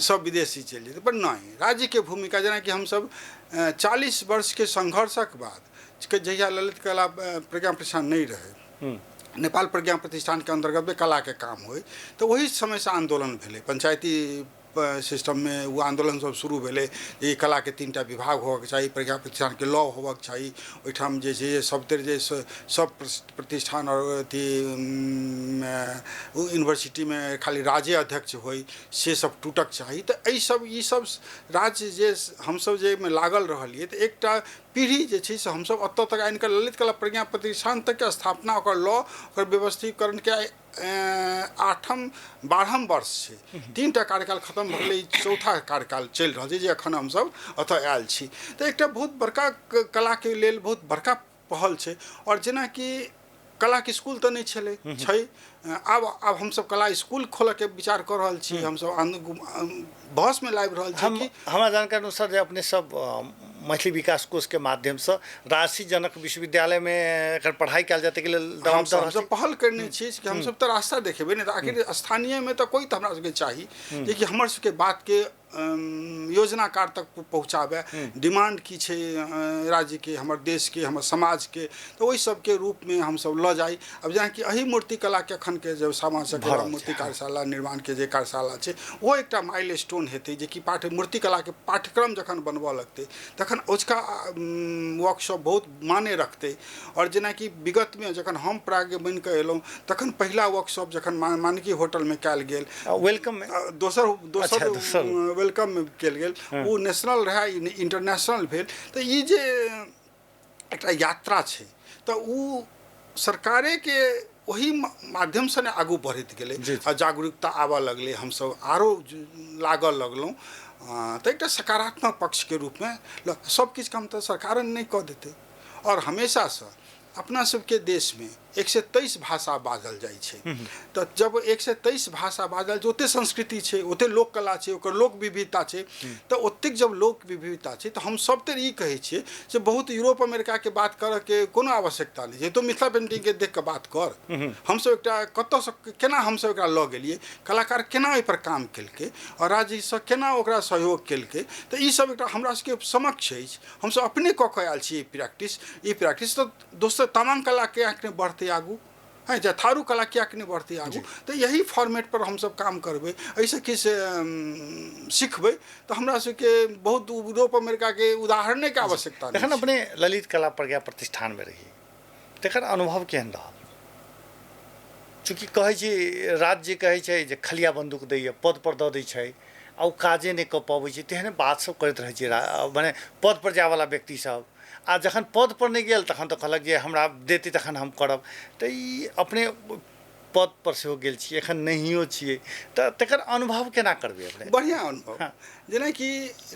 सब विदेशी चलि जेतै, पर नहि, राज्यके भूमिका जेनाकि हमसब 40 वर्षके संघर्षक बाद जहिया ललित कला प्रज्ञा प्रतिष्ठान नहि रहै, नेपाल प्रज्ञा प्रतिष्ठानके अन्तर्गत कलाके काम होइ, तऽ ओहि समयसँ आन्दोलन भेलै। पंचायती सिस्टममे ओ आन्दोलन सब शुरू भेलै जे कलाके 3टा विभाग होबऽके चाही, प्रज्ञा प्रतिष्ठानके लॉ होबऽके चाही, ओहिठाम जे छै सबतरि जे सब प्रतिष्ठान और अथी यूनिवर्सिटीमे खाली राज्य अध्यक्ष होइ, से सब टूटक चाही। तऽ एहि सब ई सब राज्य जे हमसब जे एहिमे लागल रहलियै तऽ एकटा पीढ़ी जे छै से हमसब एतऽ तक आनिकऽ ललित कला प्रज्ञा प्रतिष्ठान तकके स्थापना, ओकर लॉ, ओकर व्यवस्थीकरणके 8म 12म वर्ष छै। 3टा कार्यकाल खतम भऽ गेलै, चौथा कार्यकाल चलि रहल छै जे एखन हमसब एतऽ आयल छी। तऽ एकटा बहुत बड़का कलाके लेल बहुत बड़का पहल छै। आओर जेनाकि कलाके स्कूल तऽ नहि छलै, छै, आब हमसब कला स्कूल खोलऽके विचार कऽ रहल छी। हमसब बहसमे लाबि रहल छी कि हमरा जानकारी अनुसार जे अपने सब मैथिली विकास कोषके माध्यमसँ राजसी जनक विश्वविद्यालयमे एकर पढ़ाइ कयल जाय ताहिके लेल दबाव दऽ रहल हमसब छी। पहल करने छी कि हमसब तऽ रास्ता देखेबै ने, तऽ आखिर स्थानीयमे तऽ कोइ तऽ हमरा सबके चाही जेकि हमर सबके बातके योजनाकार तक पहुँचाबै, डिमांड की छै राज्यके, हमर देशके, हमर समाजके, तऽ ओहि सबके रूपमे हमसब लऽ जाइ। आब जेनाकि एहि मूर्तिकलाके एखनके जे सामा चकेवा मूर्ति कार्यशाला निर्माणके जे कार्यशाला छै ओहो एकटा माइल स्टोन हेतै, जेकि मूर्तिकलाके पाठ्यक्रम जखन बनबऽ लगतै तखन ओझका वर्कशॉप बहुत माने रखतै। आओर जेनाकि विगतमे जखन हम प्राज्ञ बनि कऽ एलहुँ तखन पहिला वर्कशॉप जखन मानकी होटलमे कयल गेल, वेलकममे, दोसर welcome में कयल गेल, ओ नेशनल रहै, इंटरनेशनल भेल। तऽ ई जे एकटा यात्रा छै तऽ ओ सरकारेके ओही माध्यमसँ ने आगू बढ़ैत गेलै आ जागरूकता आबऽ लगलै, हमसब आरो लागऽ लगलहुँ। तऽ एकटा सकारात्मक पक्षके रूपमे सब किछु काम तऽ सरकार नहि कऽ देतै। आओर हमेशासँ अपना सबके देशमे 123 भाषा बाजल जाइ छै, तऽ जब 123 भाषा बाजल छै, ओते संस्कृति छै, ओते लोक कला छै, ओकर लोक विविधता छै, तऽ ओतेक जब लोक विविधता छै तऽ हम सब तऽ ई कहै छियै जे बहुत यूरोप अमेरिकाके बात करऽके कोनो आवश्यकता नहि छै, तो मिथिला पेंटिंगके देख कऽ बात कर। हमसब एकटा कतऽसँ केना हमसब एकरा लऽ गेलियै, कलाकार केना ओहिपर काम केलकै आओर राज्यसँ केना ओकरा सहयोग केलकै, तऽ ई सब एकटा हमरा सबके समक्ष अछि। हमसब अपने कऽ कऽ आयल छी ई प्रैक्टिस तऽ दोसर तमाम कला किएक नहि बढ़तै आगू, है चाहे थारू कला किएक नहि बढ़तै आगू, तऽ यही फॉर्मेट पर हमसब काम करबै, एहिसँ किछु सिखबै तऽ हमरा सबके बहुत यूरोप अमेरिकाके उदाहरणेके आवश्यकता नहि। जखन अपने ललित कला प्रज्ञा प्रतिष्ठानमे रही तकर अनुभव केहन रहल? चूँकि कहै छी राज्य कहै छै जे खलिया बन्दूक दैए, पद पर दऽ दै छै आ ओ काजे नहि कऽ पबै छै, तेहने बात सब करैत रहै छै मने पद पर जायवला व्यक्ति सब, आ जखन पद पर नहि गेल तखन तऽ कहलक जे हमरा देतै तखन हम करब। तऽ ई अपने पद पर सेहो गेल छी, एखन नहियो छियै, तऽ तकर अनुभव केना करबै अपने? बढ़िआँ अनुभव। जेनाकि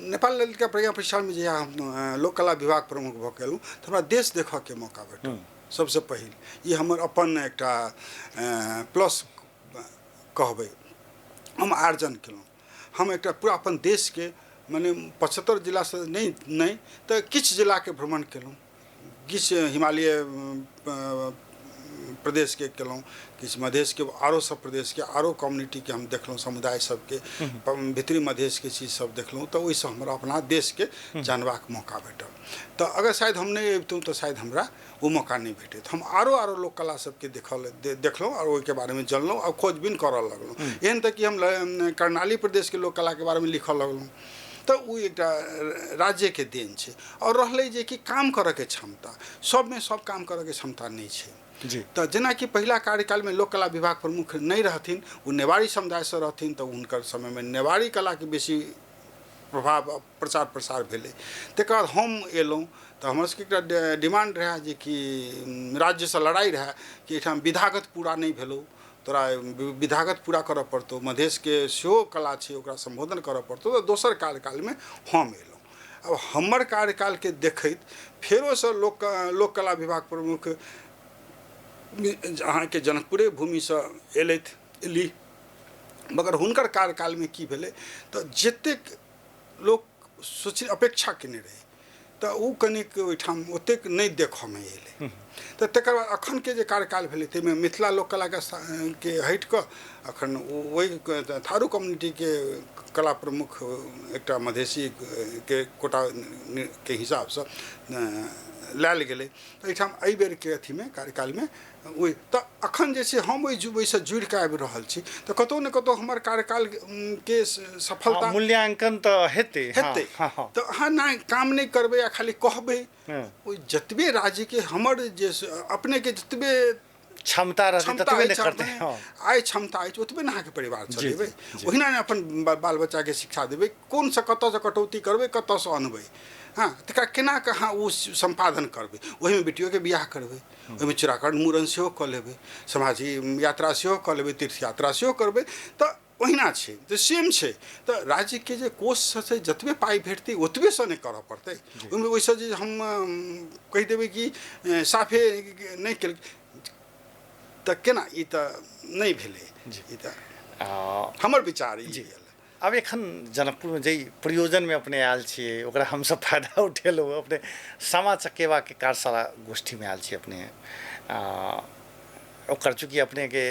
नेपाल ललित कला प्रज्ञा प्रतिष्ठानमे जहिया हम लोक कला विभाग प्रमुख भऽ गेलहुँ तऽ हमरा देश देखऽके मौका भेटल। सबसँ पहिल ई हमर अपन एकटा प्लस कहबै, हम आर्जन केलहुँ। हम एकटा पूरा अपन देशके मने 75 जिलासँ नहि तऽ किछु जिलाके भ्रमण केलहुँ, किछु हिमालय प्रदेशके केलहुँ, किछु मधेशके, आरो सब प्रदेशके, आरो कम्युनिटीके हम देखलहुँ, समुदाय सबके, भीतरी मधेशके चीज सब देखलहुँ, तऽ ओहिसँ हमरा अपना देशके जानबाक मौका भेटल। तऽ अगर शायद हम नहि अबितहुँ तऽ शायद हमरा ओ मौका नहि भेटैत। हम आरो आरो लोक कला सबके देखलहुँ आओर ओहिके बारेमे जानलहुँ आओर खोजबीन करऽ लगलहुँ। एहन तक कि हम कर्णाली प्रदेशके लोक कलाके बारेमे लिखऽ लगलहुँ। तऽ ओ एकटा राज्यके देन छै। आओर रहलै जे कि काम करऽके क्षमता, सबमे सब काम करऽके क्षमता नहि छै जी। तऽ जेनाकि पहिला कार्यकालमे लोक कला विभाग प्रमुख नहि रहथिन, ओ नेवारी समुदायसँ रहथिन, तऽ हुनकर समयमे नेवारी कलाके बेसी प्रभाव प्रचार प्रसार भेलै। तकर बाद हम एलहुँ तऽ हमर सबके एकटा डिमांड रहए जे कि राज्यसँ लड़ाइ रहए कि एहिठाम विधागत पूरा नहि भेलौ, तोरा विधागत पूरा करऽ पड़तौ, मधेशके सेहो कला छै ओकरा सम्बोधन करऽ पड़तौ। तऽ दोसर कार्यकालमे हम एलहुँ। आब हमर कार्यकालके देखैत फेरोसँ लोक कला विभाग प्रमुख अहाँके जनकपुरे भूमिसँ एली, मगर हुनकर कार्यकालमे की भेलै तऽ जतेक लोक सोच अपेक्षा केने रहै तऽ ओ कनिक ओहिठाम ओतेक नहि देखऽमे एलै। तऽ तकर बाद अखनके जे कार्यकाल भेलै ताहिमे मिथिला लोक कलाके के हटि कऽ अखन ओहि थारू कम्युनिटीके कला प्रमुख एकटा मधेशीके कोटाके हिसाबसँ लायल गेलै। तऽ एहिठाम एहि बेरके अथीमे कार्यकालमे ओहि तऽ अखन जे छै हम ओहिसँ जुड़ि कऽ आबि रहल छी, तऽ कतहु ने कतहु हमर कार्यकालके सफलता मूल्यांकन तऽ हेतै हेतै। तऽ अहाँ नहि काम नहि करबै आ खाली कहबै, ओहि जतबे राज्यके हमर जे अपनेके जतबे क्षमता रहतै ततबे ने करतै। आइ क्षमता अछि ओतबे ने अहाँके परिवार चलेबै, ओहिना ने अपन बाल बच्चाके शिक्षा देबै, कोनसँ कतऽसँ कटौती करबै, कतऽसँ अनबै, हँ तकरा केना कऽ अहाँ ओ सम्पादन करबै, ओहिमे बेटियोके बियाह करबै, ओहिमे चूड़ाकरण मूड़न सेहो कऽ लेबै, सामाजिक यात्रा सेहो कऽ लेबै, तीर्थ यात्रा सेहो करबै, तऽ ओहिना छै, तऽ सेम छै। तऽ राज्यके जे कोषसँ छै जतबे पाइ भेटतै ओतबेसँ नहि करऽ पड़तै, ओहिमे ओहिसँ जे हम कहि देबै कि साफे नहि केलकै तऽ केना, ई तऽ नहि भेलै। ई तऽ हमर विचार ई भेल। आब एखन जनकपुरमे जाहि प्रयोजनमे अपने आयल छियै ओकरा हमसब फायदा उठेलहुँ। अपने सामा चकेवाके कार्यशाला गोष्ठीमे आयल छी अपने। ओकर चूँकि अपनेके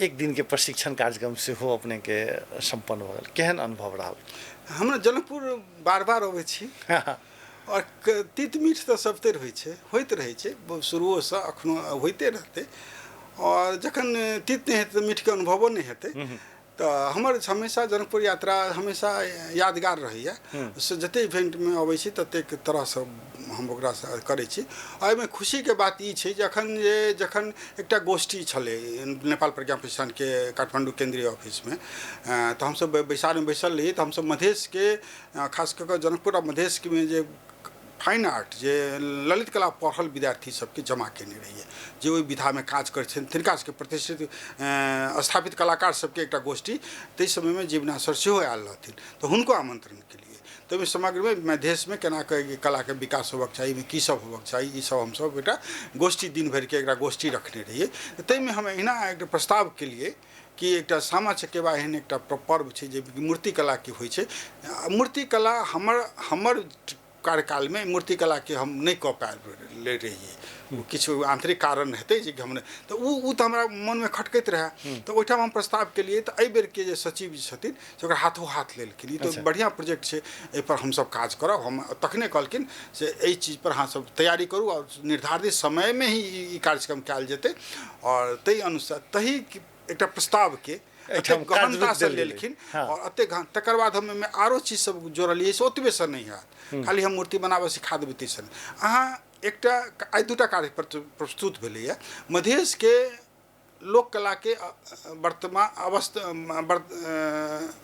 एक दिनके प्रशिक्षण कार्यक्रम सेहो अपनेके सम्पन्न भऽ गेल, केहन अनुभव रहल? हमरा जनकपुर बार बार अबै छी और तीत मीठ तऽ सबतरि होइ छै, होइत रहै छै, शुरुओसँ अखनो होइते रहतै। और जखन तीत नहि हेतै तऽ मीठके अनुभवो नहि हेतै। तऽ हमर हमेशा जनकपुर यात्रा हमेशा यादगार रहैए। से जतेक इवेंटमे अबै छी ततेक तरहसँ हम ओकरासँ करै छी। एहिमे खुशीके बात ई छै जे अखन जे जखन एकटा गोष्ठी छलै नेपाल प्रज्ञा प्रतिष्ठानके काठमाण्डू केन्द्रीय ऑफिसमे, तऽ हमसब बैसारमे बैसल रही। तऽ हमसब मधेशके खास कऽ कऽ जनकपुर आ मधेशमे जे फाइन आर्ट जे ललित कला पढ़ल विद्यार्थी सबके जमा केने रहियै, जे ओहि विधामे काज करै छथिन तिनका सबके प्रतिष्ठित स्थापित कलाकार सबके एकटा गोष्ठी। ताहि समयमे जीवना सर सेहो आयल रहथिन तऽ हुनको आमंत्रण केलियै। तऽ ओहिमे समग्रमे मधेशमे केना कऽ कलाके विकास होबक चाही, एहिमे की सब होबक चाही, ई सब हमसब एकटा गोष्ठी दिन भरिके एकटा गोष्ठी रखने रहियै। ताहिमे हम एहिना एकटा प्रस्ताव केलियै कि एकटा सामा चकेवा एहन एकटा पर्व छै जे मूर्तिकलाके होइ छै। मूर्तिकला हमर हमर कार्यकालमे मूर्तिकलाके हम नहि कऽ पाबि रहियै, किछु आंतरिक कारण हेतै जे हम तऽ ओ तऽ हमरा मनमे खटकैत रहए। तऽ ओहिठाम हम प्रस्ताव केलियै तऽ एहि बेरके जे सचिव जी छथिन से ओकरा हाथो हाथ लेलखिन, ई तऽ बढ़िआँ प्रोजेक्ट छै, एहिपर हमसब काज करब। हम तखने कहलखिन से एहि चीजपर अहाँसब तैयारी करू और निर्धारित समयमे ही ई कार्यक्रम कयल जेतै। और ताहि अनुसार तही एकटा प्रस्तावके गहनतासँ लेलखिन और एतेक गहन। तकर बाद हम एहिमे आरो चीज सब जोड़लियै से ओतबेसँ नहि हैत, खाली हम मूर्ति बनाबऽ सिखा देबै ताहिसँ नहि। अहाँ एकटा आइ दूटा कार्य प्रस्तुत भेलैए। मधेशके लोक कलाके वर्तमान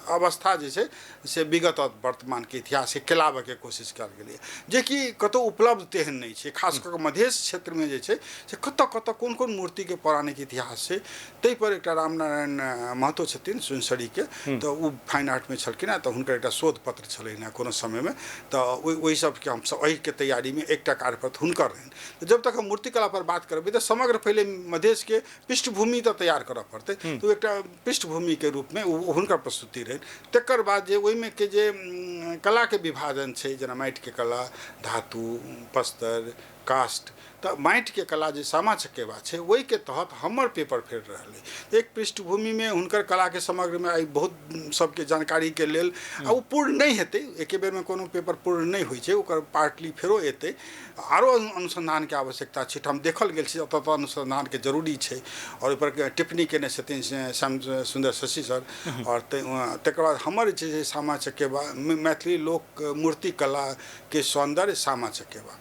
अवस्था जे छै से विगत और वर्तमानके इतिहासके केलाबऽके कोशिश कयल गेलैए, जेकि कतहु उपलब्ध तेहन नहि छै। खास कऽ कऽ मधेश क्षेत्रमे जे छै से कतऽ कतऽ कोन कोन मूर्तिके पौराणिक इतिहास छै ताहिपर एकटा रामनारायण महतो छथिन सुनसरीके, तऽ ओ फाइन आर्टमे छलखिन हेँ, तऽ हुनकर एकटा शोध पत्र छलनि हेँ कोनो समयमे। तऽ ओहि सबके हमसब एहिके तैयारीमे एकटा कार्यपत्र हुनकर रहनि। तऽ जब तक हम मूर्तिकला पर बात करबै तऽ समग्र पहिले मधेशके पृष्ठभूमि तऽ तैयार करऽ पड़तै, तऽ एकटा पृष्ठभूमिके रूपमे ओ हुनकर प्रस्तुति रहनि। तकर बाद जे ओहिमे के जे कलाके विभाजन छै, जेना माटिके कला, धातु, पस्तर, काष्ठ, तऽ माटिके कला जे सामा चकेवा छै ओहिके तहत हमर पेपर फेर रहलै। एक पृष्ठभूमिमे हुनकर कलाके समग्रमे आइ बहुत सबके जानकारीके लेल, आ ओ पूर्ण नहि हेतै, एके बेरमे कोनो पेपर पूर्ण नहि होइ छै, ओकर पार्टली फेरो एतै। आरो अनुसंधानके आवश्यकता छै, हम देखल गेल छै ओतऽ अनुसंधानके जरूरी छै। और ओहिपर टिप्पणी केने छथिन श्याम सुन्दर शशि सर। और तकर बाद हमर जे छै सामा चकेवा मैथिली लोक मूर्ति कलाके सौन्दर्य सामा चकेवा,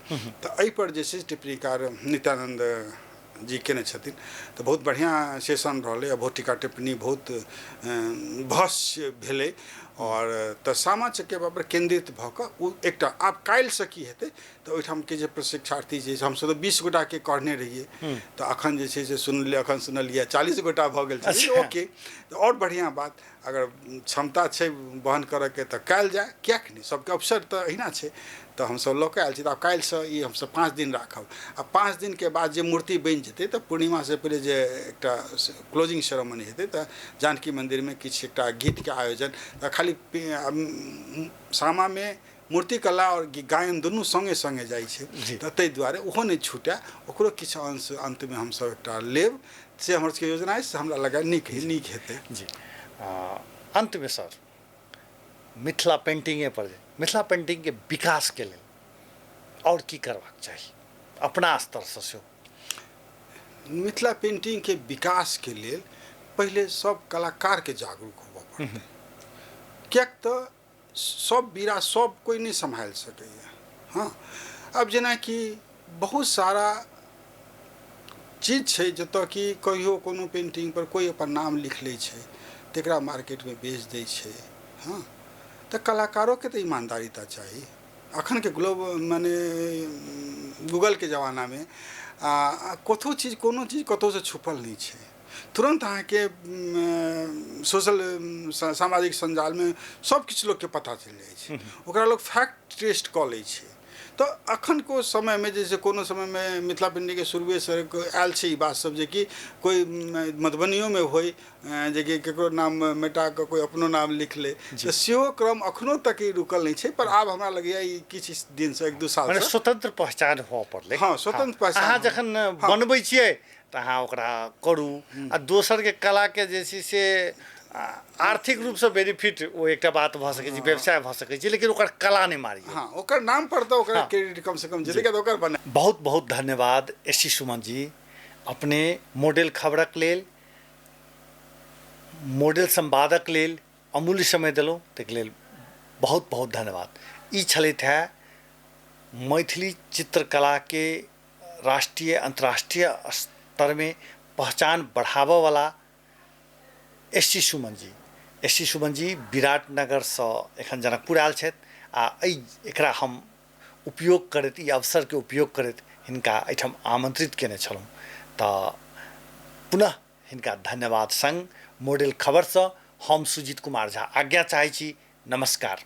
तऽ एहिपर जे छै टिप्पणीकार नित्यानन्द जी केने छथिन। तऽ बहुत बढ़िआँ सेशन रहलै, बहुत टीका टिप्पणी, बहुत बहस भेलै। और तऽ सामा चकेवा पर केन्द्रित भऽ कऽ ओ एकटा आब काल्हिसँ की हेतै तऽ ओहिठामके जे प्रशिक्षार्थी छै, हमसब तऽ 20 गोटाके कहने रहियै, तऽ अखन जे छै से सुनलियै, अखन सुनलियै 40 गोटा भऽ गेल छै। ओके, तऽ आओर बढ़िआँ बात, अगर क्षमता छै वहन करऽके तऽ कयल जाय, किएक नहि, सबके अवसर तऽ अहिना छै। तऽ हमसब लऽ कऽ आयल छी। तऽ आब काल्हिसँ ई हमसब 5 दिन राखब, आ 5 दिनके बाद जे मूर्ति बनि जेतै तऽ पूर्णिमासँ पहिले जे एकटा क्लोजिंग सेरेमनी हेतै तऽ जानकी मन्दिरमे किछु एकटा गीतके आयोजन। तऽ खाली सामामे मूर्तिकला और गायन दुनू सङ्गे सङ्गे जाइ छै, तऽ ताहि दुआरे ओहो नहि छूटए, ओकरो किछु अंश अन्तमे हमसब एकटा लेब, से हमर सबके योजना अछि, से हमरा लगैए नीक हेतै। जी, अन्तमे सर मिथिला पेंटिंगे पर जाए, मिथिला पेंटिंगके विकासके लेल और की करबाक चाही अपना स्तरसँ सेहो? मिथिला पेंटिंगके विकासके लेल पहिले सब कलाकारके जागरूक होबऽ पड़तै, किएक तऽ सब बीरा सब कोइ नहि सम्हालि सकैए। हाँ, आब जेनाकि बहुत सारा चीज छै जतऽ कि कहियो कोनो पेंटिंग पर कोइ अपन नाम लिख लै छै तकरा मार्केटमे बेच दै छै। हाँ, तऽ कलाकारोके तऽ ईमानदारिता चाही। अखनके ग्लोब माने गूगलके जमानामे कतहु चीज कोनो चीज कतहुसँ छुपल नहि छै, तुरन्त अहाँके सोशल सामाजिक सञ्जालमे सब किछु लोकके पता चलि जाइ छै, ओकरा लोक फैक्ट टेस्ट कऽ लै छै। तऽ अखन को समयमे जे छै, कोनो समयमे मिथिला पेंटिंगके शुरुएसँ आयल छै ई बात सब, जेकि कोइ मधुबनियोमे होइ जेकि केकरो नाम मेटा कऽ कोइ अपनो नाम लिख ले, तऽ सेहो क्रम अखनो तक ई रुकल नहि छै। पर आब हमरा लगैए ई किछु दिनसँ, 1-2 मने सालसँ स्वतंत्र पहचान हुअ पड़लै। हँ, स्वतंत्र पहचान। अहाँ जखन बनबै छियै तऽ अहाँ ओकरा करू, आ दोसरके कलाके जे छै से आर्थिक रूपसँ बेनिफिट, ओ एकटा बात भऽ सकै छै, व्यवसाय भऽ सकै छै, लेकिन ओकर कला नहि मारियौ। हँ, ओकर नाम पर तऽ ओकरा क्रेडिट कमसँ कम जेतै, किया तऽ ओकर बना। बहुत बहुत धन्यवाद एस सी सुमन जी, अपने मॉडल खबरक लेल, मॉडल संवादक लेल अमूल्य समय देलहुँ, ताहिके लेल बहुत बहुत धन्यवाद। ई छलथि है मैथिली चित्रकलाके राष्ट्रीय अंतर्राष्ट्रीय स्तरमे पहचान बढ़ाबऽवला S C Suman ji. S C Suman ji विराटनगरसँ एखन जनकपुर आयल छथि, आ एहि एकरा हम उपयोग करैत, ई अवसरके उपयोग करैत हिनका एहिठाम आमंत्रित केने छलहुँ। तऽ पुनः हिनका धन्यवाद संग मॉडल खबरसँ हम सुजीत कुमार झा आज्ञा चाहै छी। नमस्कार।